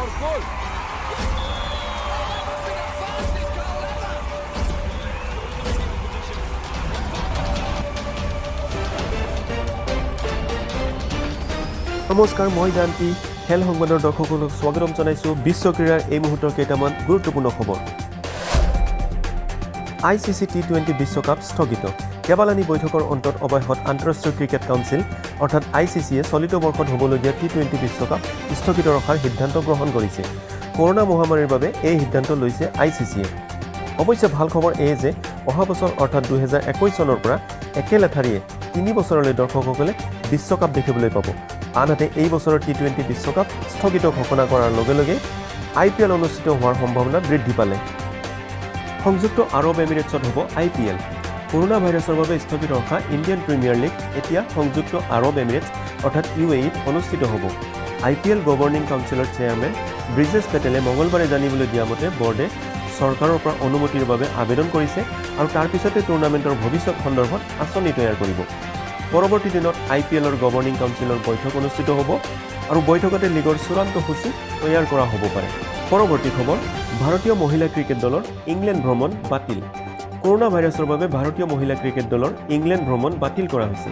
Goal! Must be the fastest goal ever! নমস্কাৰ, মই জানকী। খেল সংবাদৰ দৰ্শকসকলক স্বাগতম জনাইছোঁ। বিশ্ব ক্ৰীড়াৰ এই মুহূৰ্তৰ কেইটামান গুৰুত্বপূৰ্ণ খবৰ। I C C T20 বিশ্বকাপ স্থগিত। কেইবালানি বৈঠকৰ অন্তত অৱশেষত আন্তঃৰাষ্ট্ৰীয় ক্ৰিকেট কাউন্সিল অৰ্থাৎ আই চি চিয়ে চলিত বৰ্ষত হ'বলগীয়া টি20 বিশ্বকাপ স্থগিত ৰখাৰ সিদ্ধান্ত গ্ৰহণ কৰিছে। কৰোণা মহামাৰীৰ বাবে এই সিদ্ধান্ত লৈছে আই চি চিয়ে। অৱশ্যে ভাল খবৰ এয়ে যে অহা বছৰ অৰ্থাৎ 2021 চনৰ পৰা একেলেথাৰিয়ে 3 বছৰলৈ দৰ্শকসকলে বিশ্বকাপ দেখিবলৈ পাব। আনহাতে এই বছৰৰ টি20 বিশ্বকাপ স্থগিত ঘোষণা কৰাৰ লগে লগে আই পি এল অনুষ্ঠিত হোৱাৰ সম্ভাৱনা বৃদ্ধি পালে। সংযুক্ত আৰৱ এমিৰেটছত হ'ব আই পি এল। কৰোণা ভাইৰাছৰ বাবে স্থগিত ৰখা ইণ্ডিয়ান প্ৰিমিয়াৰ লীগ এতিয়া সংযুক্ত আৰৱ এমিৰেটছ অৰ্থাৎ ইউ এ ইত অনুষ্ঠিত হ'ব। আই পি এল গভৰ্ণিং কাউন্সিলৰ চেয়াৰমেন ব্ৰিজেছ পেটেলে মঙলবাৰে জানিবলৈ দিয়া মতে বৰ্ডে চৰকাৰৰ পৰা অনুমতিৰ বাবে আবেদন কৰিছে আৰু তাৰ পিছতে টুৰ্ণামেণ্টৰ ভৱিষ্যত সন্দৰ্ভত আঁচনি তৈয়াৰ কৰিব। পৰৱৰ্তী দিনত আই পি এলৰ গভৰ্ণিং কাউন্সিলৰ বৈঠক অনুষ্ঠিত হ'ব আৰু বৈঠকতে লীগৰ চূড়ান্ত সূচী তৈয়াৰ কৰা হ'ব পাৰে। পৰৱৰ্তী খবৰ, ভাৰতীয় মহিলা ক্ৰিকেট দলৰ ইংলেণ্ড ভ্ৰমণ বাতিল। কৰোণা ভাইৰাছৰ বাবে ভাৰতীয় মহিলা ক্ৰিকেট দলৰ ইংলেণ্ড ভ্ৰমণ বাতিল কৰা হৈছে।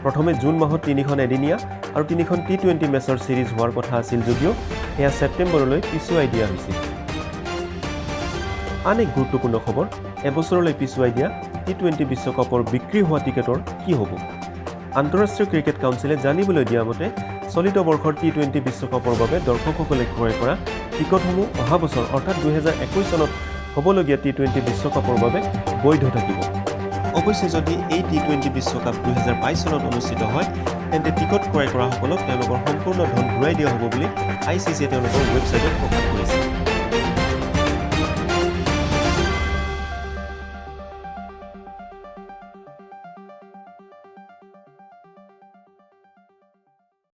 প্ৰথমে জুন মাহত তিনিখন এদিনীয়া আৰু তিনিখন টি20 মেচৰ ছিৰিজ হোৱাৰ কথা আছিল যদিও সেয়া ছেপ্টেম্বৰলৈ পিছুৱাই দিয়া হৈছে। আন এক গুৰুত্বপূৰ্ণ খবৰ, এবছৰলৈ পিছুৱাই দিয়া টি20 বিশ্বকাপৰ বিক্ৰী হোৱা টিকেটৰ কি হ'ব? আন্তঃৰাষ্ট্ৰীয় ক্ৰিকেট কাউন্সিলে জানিবলৈ দিয়া মতে চলিত বৰ্ষৰ টি20 বিশ্বকাপৰ বাবে দৰ্শকসকলে ক্ৰয় কৰা টিকটসমূহ অহা বছৰ অৰ্থাৎ 2021 চনত হ'বলগীয়া টি20 বিশ্বকাপৰ বাবে বৈধ থাকিব। অৱশ্যে যদি এই টি20 বিশ্বকাপ 2022 চনত অনুষ্ঠিত হয়, তেন্তে টিকট ক্ৰয় কৰাসকলক তেওঁলোকৰ সম্পূৰ্ণ ধন ঘূৰাই দিয়া হ'ব বুলি আই চি চিয়ে তেওঁলোকৰ ৱেবছাইটত প্ৰকাশ কৰিছে।